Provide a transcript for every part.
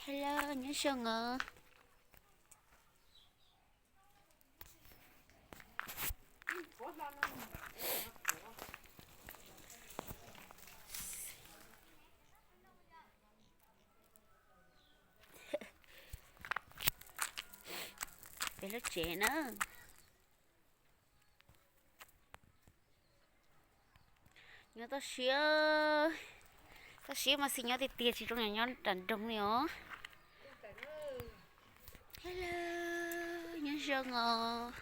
Hello, nyob zoo os. Peb lub tsev na. Nyob toj siab, toj siab mas xij nyob tiag tiag tsis zoo nyob nram nroog li os. Hello, nyob zoo os.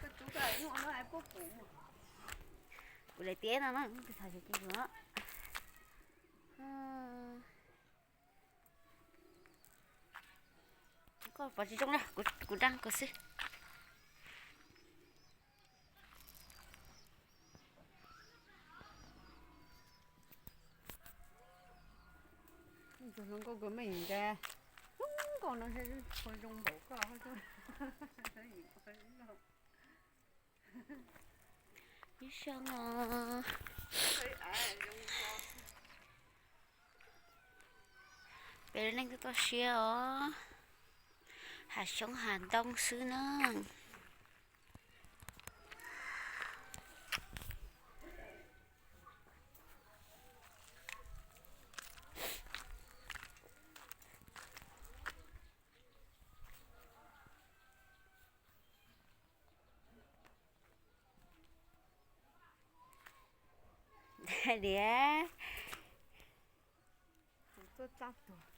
Kuv daim tiab no na, tus txhais kuv. Koj pom tsis zoo na, kuv daj koj xwb. Tus hluas nkauj kws me ntag, hluas nkauj no tshuav zoo npaum koj. Nyob zoo os. Peb lub neej twb toj siab os, hav xyoob hav ntoo xwb na. Diam, kuv tuaj txaj tuag.